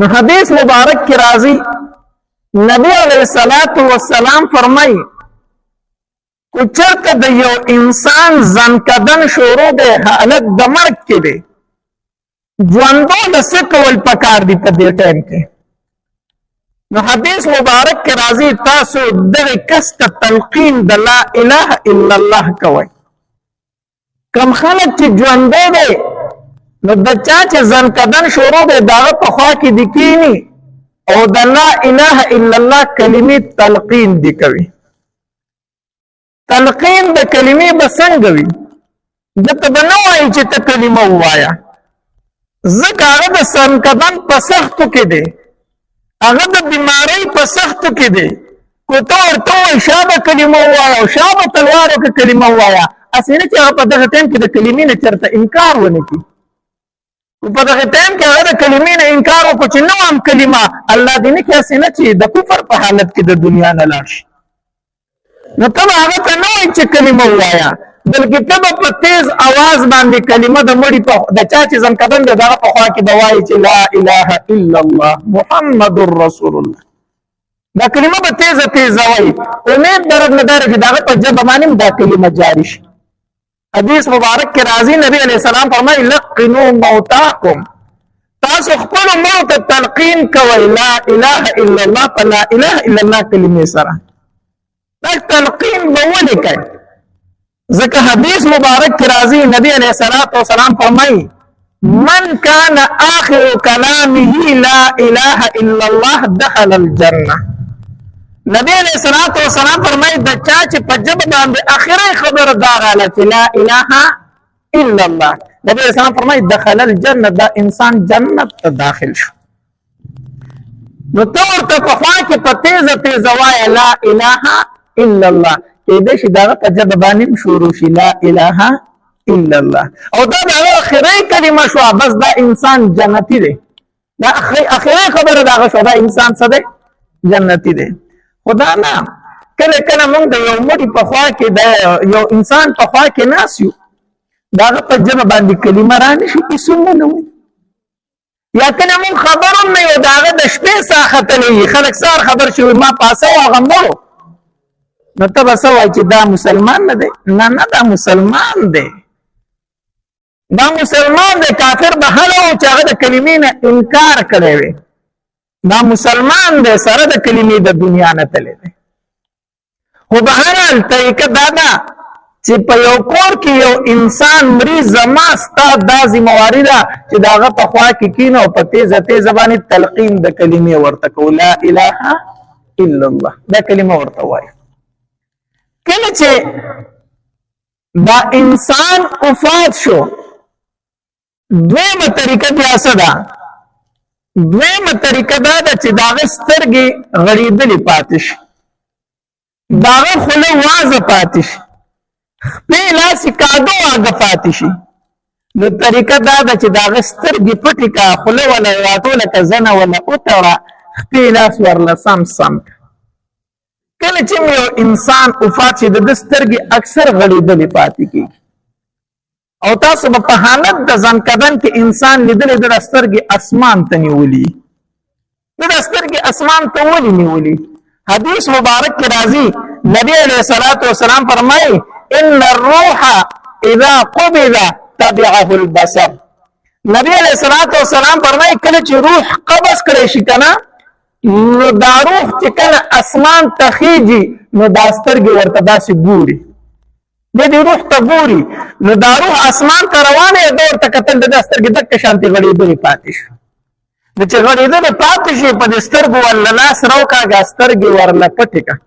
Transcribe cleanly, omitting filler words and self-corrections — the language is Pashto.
نو حدیث مبارک کې راځي، نبی علیه الصلاة والسلام فرمایي که چېرته د یو انسان ځنکدن شروع دی، حالت د مرګ کې دی، ژوندو له څه کول پکار دي په دې ټایم کې؟ نو حدیث مبارک کې راځي تاسو دغه کس ته تلقین د لا اله الا الله کوئ. کم خلک چې ژوندی دی، نو د چا چې ځنکدن شروع دی د هغه په خوا کې دي کښېني او د لا اله الا الله کلمې تلقین دي کوي. تلقین د کلمې به څنګه وي؟ ده ته به نه وایي چې ته کلمه ووایه، ځکه هغه د ځنکدن په سختو کې دی، هغه د بیمارۍ په سختو کې دی. که ته ورته ووایې شابه کلمه ووایه او شابه تلوار وکړه کلمه ووایه، هسې نه چې هغه په دغه ټایم کې د کلمې نه چېرته انکار ونه کړي. په دغه ټایم کې هغه د کلمې نه انکار وکړو چې نه وایم کلمه، الله دې نه کړي هسې نه چې د کفر په حالت کې د دنیا نه لاړ شي. نو ته به هغه ته نه وایې چې کلمه ووایه، بلکې ته به په تیز اواز باندې کلمه د مړي په د چا چې ځنکدن دی د هغه په خوا کې به وایې چې لا اله الا الله محمد رسول الله. دا کلمه به تیزه تیزه وایي. امید د رب نه دا دی چې د هغه په ژبه باندې هم دا کلمه جاري شي. حدیث مبارک کې راځي نبی علیه السلام فرمایي لقنو موتاکم، تاسو خپلو مړو ته تلقین کوئ لا اله الا الله په لا اله الا الله کلمې سره. دا تلقین به ولې کوئ؟ ځکه حدیث مبارک کې راځي نبی علیه الصلاة والسلام فرمایي من کان آخر کلامه لا اله الا الله دخل الجنه. نبی علیه الصلاة والسلام فرمایي د چا چې په ژبه باندې اخري خبره دا راغله چې لا اله الا الله، نبی علیه السلام فرمایي دخل الجنه، دا انسان جنت ته داخل شو. نو ته ورته په خوا کې په تیزه تیزه وایه لا اله الا الله، کېدای شي د هغه په ژبه باندې هم شروع شي لا اله الا الله، او دا د هغه اخري کلمه شوه، بس دا انسان جنتي دی. دا اخري خبره د هغه شوه، دا انسان څه دی؟ جنتي دی. خو دا نه، کله کله موږ د یو مړي په خوا کې د یو انسان په خوا کې ناست یو، د هغه په ژبه باندې کلمه رانه شي، هېڅ هم ونه وایي. یا کله موږ خبر هم نه یو، د هغه د شپې ساه ختلې وي، خلک سهار خبر شي ما پاسه و هغه مړ، نو ته به څه وایې چې دا مسلمان نه دی؟ نه نه، دا مسلمان دی، دا مسلمان دی. کافر به هله و چې هغه د کلمې نه انکار کړی وي. دا مسلمان دی، سره د کلمې د دنیا نه تللی دی. خو بهرحال طریقه دا ده چې په یو کور کې یو انسان مري، زما ستا دا ذمهواري ده چې د هغه په خوا کې کښېنه او په تیزه تیزه باندې تلقین د کلمې ورته کوو لا اله الا الله، دا کلمه ورته وایو. کله چې دا انسان وفات شو، دویمه طریقه بیا څه ده؟ دویمه طریقه دا ده چې د هغه سترګې غړېدلې پاتې شي، د هغه خوله وازه پاتې شي، خپې لاس یې کاږه واږه پاتې شي. نو طریقه دا ده چې د هغه سترګې پټې کړه، خوله وله راټوله که زنه وله وتړه، خپې لاس ورله سم سم کړه. کله چې یو انسان وفات شي، د ده سترګې اکثر غړېدلې پاتې کېږي، او تاسو به په حالت د ځنکدن کې انسان لیدلی، د ده سترګې اسمان ته نیولي. د ده سترګې اسمان ته ولې نیولي؟ حدیث مبارک کې راځي نبی علیه الصلاة والسلام فرمایي ان الروح اذا قبض تبعه البصر. نبی علیه الصلاة والسلام فرمایي کله چې روح قبض کړی شي که نه، نو دا روح چې کله اسمان ته خېږي نو دا سترګې ورته داسې ګوري، د دې روح ته ګوري. نو دا روح اسمان ته روانه دی، ده ورته کتل، د ده سترګې دکه شانتې غړېدلې پاتې شو. نو چې غړېدلې پاتې شي، په دې سترګو ورله لاس راوکاږه، سترګې ورله پټې کړه.